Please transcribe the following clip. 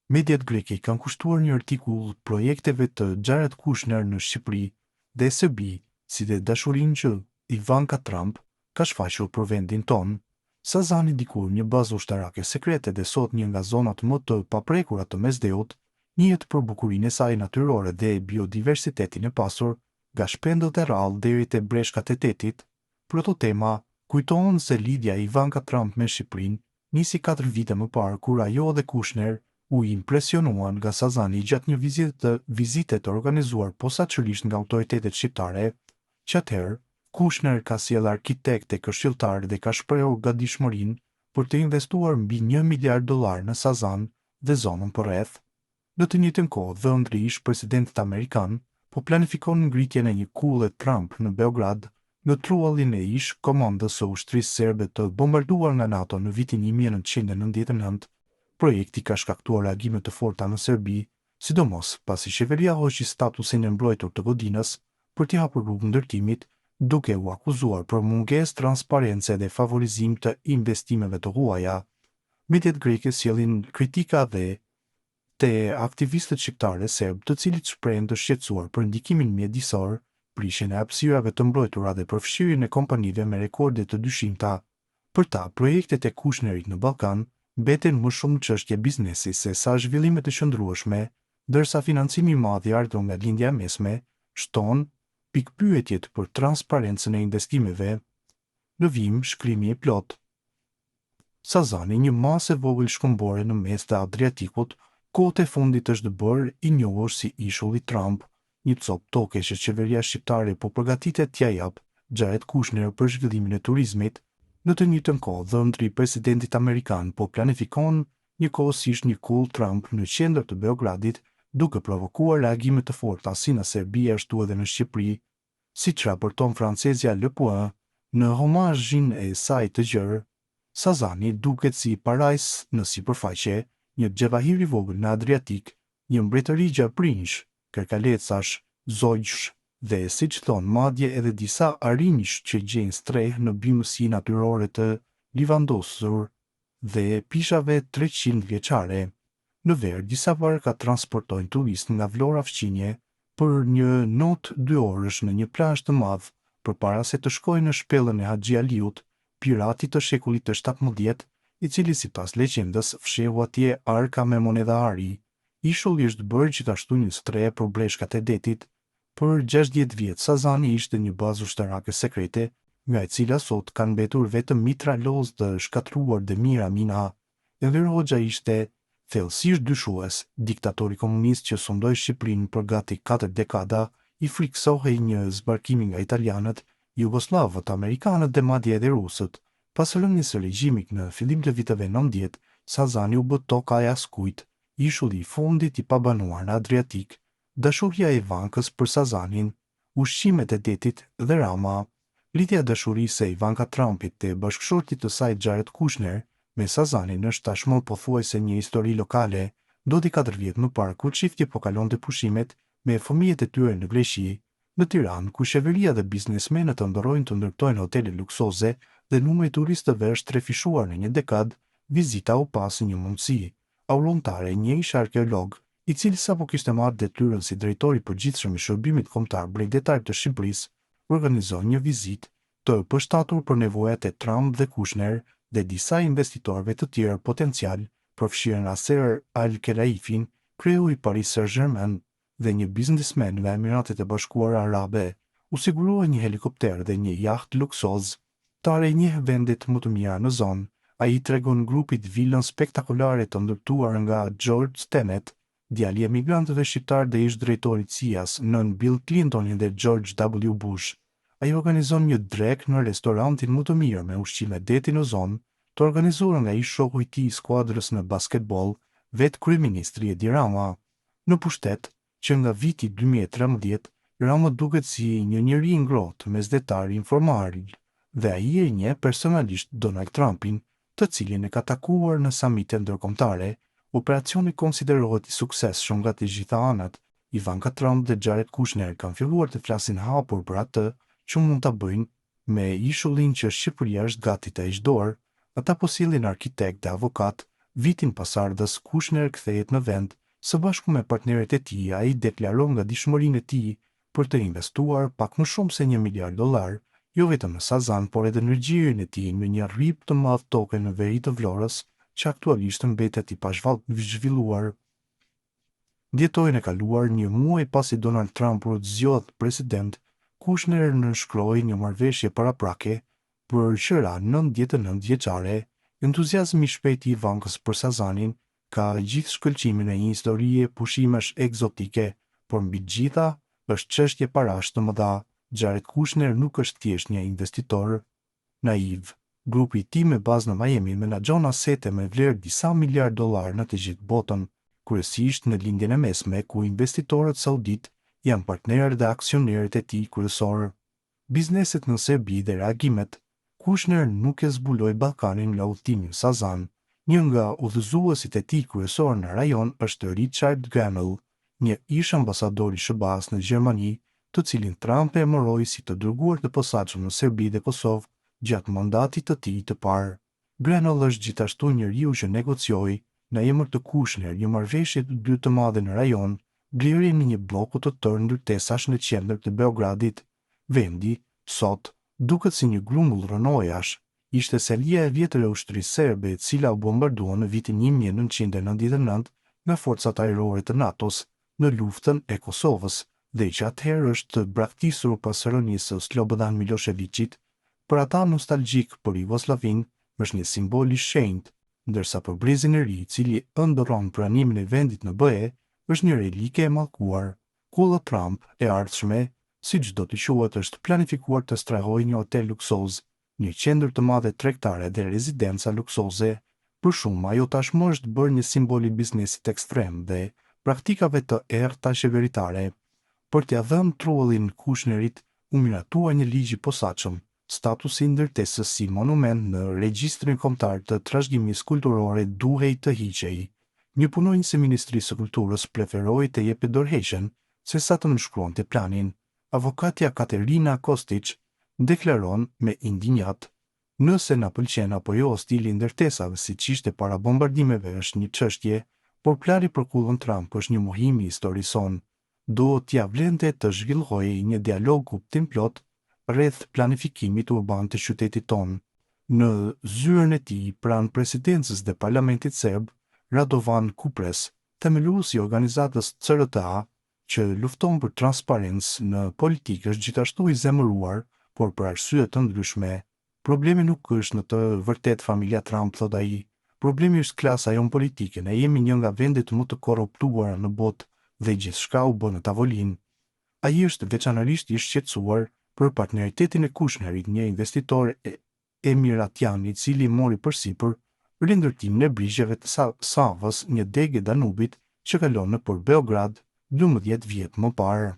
Mediat greke i kanë kushtuar një artikull projekteve të Jared Kushner në Shqipëri dhe Serbi, si dhe dashurinë që Ivanka Trump ka shfaqur për vendin tonë. Sazani dikur një bazë ushtarake sekrete dhe sot një nga zonat më të paprekura të Mesdheut, njihet për bukurinë e saj natyrore dhe biodiversitetin e pasur, nga shpendët e rrallë deri te breshkat e detit. Prototema kujton se lidhja e Ivanka Trump me Shqipërinë nisi katër vite më parë kur ajo dhe Kushner u impresionuan nga Sazani gjatë një vizite vizite të organizuar posaçërisht nga autoritetet shqiptare. Që atëherë, Kushner ka sjellë arkitektë e këshilltarë dhe ka shprehur gatishmërinë për të investuar mbi një miliard dollarë në Sazan dhe zonën përreth. Në të njëjtën kohë, dhëndri i ish-presidentit amerikan po planifikon ngritjen e një kulle Trump në Beograd, në truallin e ish-komandës së ushtrisë serbe të bombarduar nga NATO në vitin 1999. Projekti ka shkaktuar reagime të forta në Serbi, sidomos pasi qeveria hoqi statusin e mbrojtur të godinës për t'i hapur rrugë ndërtimit, duke u akuzuar për mungesë transparence dhe favorizim të investimeve të huaja. Mediat greke sjellin kritika dhe te aktivistët shqiptarë e serbë, të cilët shprehen të shqetësuar për ndikimin mjedisor, prishjen e hapësirave të mbrojtura dhe përfshirjen e kompanive me rekorde të dyshimta. Për ta, projektet e Kushnerit në Ballkan mbeten më shumë çështje biznesi se sa zhvillime të qëndrueshme, ndërsa financimi i madh i ardhur nga Lindja e Mesme shton pikëpyetjet për transparencën e investimeve. Në vijim, shkrimi i plotë. Sazani, një masë e vogël shkëmbore në mes të Adriatikut, kohët e fundit është bërë i njohur si Ishulli Trump, një copë toke që qeveria shqiptare po përgatitet t'ia japë Jared Kushner për zhvillimin e turizmit. Në të njëjtën kohë, dhëndri i presidentit amerikan po planifikon njëkohësisht një kullë Trump në qendër të Beogradit, duke provokuar reagime të forta si në Serbi ashtu edhe në Shqipëri. Siç raporton francezja Le Point, në homazhin e saj të gjerë, Sazani duket si parajsë në sipërfaqe, një xhevahir i vogël në Adriatik, një mbretëri gjarprinjsh, karkalecash, zogjsh dhe, siç thonë, madje edhe disa arinjsh që gjejnë strehë në bimësi natyrore të livandosur dhe pishave 300 vjeçare. Në verë, disa varka transportojnë turistë nga Vlora fqinje për një not dyorësh në një plazh të madh, përpara se të shkojnë në shpellën e Haxhi Aliut, piratit të shekullit të 17, i cili sipas legjendës fshehu atje arka me monedha ari. Ishulli është bërë gjithashtu një strehë për breshkat e detit. Për 60 vjet Sazani ishte një bazë ushtarake sekrete, nga e cila sot kanë mbetur vetëm mitralozë të shkatërruar dhe mijëra mina. Enver Hoxha ishte thellësisht dyshues, diktatori komunist që sundoi Shqipërinë për gati katër dekada, i frikësohej një zbarkimi nga italianët, jugosllavët, amerikanët dhe madje edhe rusët. Pas rënies së regjimit në fillim të viteve 90, Sazani u bë toka e askujt, ishulli i fundit i pabanuar në Adriatik. Dashuria e Ivankës për Sazanin, ushqimet e detit dhe Rama. Lidhja e dashurisë së Ivanka Trumpit dhe bashkëshortit të saj Jared Kushner me Sazanin është tashmë pothuajse një histori lokale, ndodhi katër vjet më parë kur çifti po kalonte pushimet me fëmijët e tyre në Greqi. Në Tiranë, ku qeveria dhe biznesmenët ëndërrojnë të ndërtojnë hotele luksoze dhe numri i turistëve është trefishuar në një dekadë, vizita u pa si një mundësi. Auron Tare, një ish arkeolog, i cili sapo kishte marrë detyrën si drejtor i përgjithshëm i Shërbimit Kombëtar Bregdetar të Shqipërisë, organizoi një vizitë të përshtatur për nevojat e Trump dhe Kushner dhe disa investitorëve të tjerë potencialë, përfshirë Nasser Al-Khelaifin, kreu i Paris Saint-Germain dhe një biznesmen nga Emiratet e Bashkuara Arabe. U sigurua një helikopter dhe një jaht luksoz. Tare njeh vendet më të mira në zonë. Ai i tregon grupit vilën spektakolare të ndërtuar nga George Tenet, djali i emigrantëve shqiptarë dhe ish drejtor i CIA-s nën Bill Clintonin dhe George W. Bush. Ai organizon një drekë në restorantin më të mirë me ushqime deti në zonë, të organizuar nga ish-shoku i tij i skuadrës në basketboll, vetë kryeministri Edi Rama. Në pushtet, që nga viti 2013, Rama duket si një njeri i ngrohtë, mesdhetar informal, dhe ai e njeh personalisht Donald Trumpin, të cilin e ka takuar në samite ndërkombëtare. Operacioni konsiderohet i suksesshëm nga të gjitha anët. Ivanka Trump dhe Jared Kushner kanë filluar të flasin hapur për atë që mund ta bëjnë me ishullin që Shqipëria është gati të heqë dorë. Ata po sjellin arkitektë dhe avokatë. Vitin pasardhës, Kushner kthehet në vend, së bashku me partnerët e tij ai deklaron gatishmërinë e tij për të investuar pak më shumë se një miliard dollarë, jo vetëm në Sazan, por edhe në gjirin e tij, në një rrip të madh toke në veri të Vlorës, që aktualisht mbetet i pazhvilluar. Dhjetorin e kaluar, një muaj pasi Donald Trump u zgjodh president, Kushner nënshkroi një marrëveshje paraprake për qira 99 vjeçare. Entuziazmi i shpejtë i Ivankës për Sazanin ka gjithë shkëlqimin e një historie pushimesh ekzotike, por mbi të gjitha është çështje parash të mëdha. Jared Kushner nuk është thjesht një investitor naiv. Grupi i tij me bazë në Miami menaxhon asete me vlerë disa miliardë dollarë në të gjithë botën, kryesisht në Lindjen e Mesme, ku investitorët sauditë janë partnerë dhe aksionerët e tij kryesorë. Bizneset në Serbi dhe reagimet. Kushner nuk e zbuloi Ballkanin nga udhëtimi në Sazan. Një nga udhëzuesit e tij kryesorë në rajon është Richard Grenell, një ish-ambasador i SHBA-së në Gjermani, të cilin Trump e emëroi si të dërguar të posaçëm në Serbi dhe Kosovë gjatë mandatit të tij të parë. Grenell është gjithashtu njeriu që negocioi, në emër të Kushner, një marrëveshje të dytë të madhe në rajon, blerjen e një blloku të tërë ndërtesash në qendër të Beogradit. Vendi, sot, duket si një grumbull rrënojash. Ishte selia e vjetër e ushtrisë serbe e cila u bombardua në vitin 1999 nga forcat ajrore të NATO-s në luftën e Kosovës dhe që atëherë është braktisur pas rënies së Slobodan Milosheviqit. Për ata nostalgjikë për Jugosllavinë është një simbol i shenjtë, ndërsa për brezin e ri i cili ëndërron pranimin e vendit në BE është një relike e mallkuar. Kulla Trump e ardhshme, siç do të quhet është planifikuar të strehojë një hotel luksoz, një qendër të madhe tregtare dhe rezidenca luksoze. Për shumë, ajo tashmë është bërë një simbol i biznesit ekstrem dhe praktikave të errëta qeveritare. Për t'ia dhënë truallin Kushnerit, u miratua një ligj i posaçëm, statusi i ndërtesës si monument në Regjistrin Kombëtar të Trashëgimisë Kulturore duhej të hiqej. Një punonjës i Ministrisë së Kulturës preferoi të jepte dorëheqjen sesa të nënshkruante planin. Avokatja Katerina Kostiq deklaron me indinjatë, Nëse na pëlqen apo jo stili i ndërtesave siç ishte para bombardimeve është një çështje, por plani për kullën Trump është një mohim i historisë sonë. Do t'ia vlente të zhvillohej një dialog kuptimplotë rreth planifikimit urban të qytetit tonë. Në zyrën e tij pranë presidencës dhe parlamentit serb, Radovan Kupres, themelues i organizatës CRTA, që lufton për transparencë në politikë është gjithashtu i zemëruar, por për arsye të ndryshme. Problemi nuk është në të vërtetë familja Trump, thotë ai. Problemi është klasa jonë politike, ne jemi një nga vendet më të korruptuara në botë dhe gjithçka u bë në tavolinë. Ai është veçanërisht i shqetësuar për partneritetin e Kushnerit, një investitor emiratian i cili mori përsipër rindërtimin e brigjeve të Savës, një degë e Danubit që kalon nëpër Beograd, 12 vjet më parë.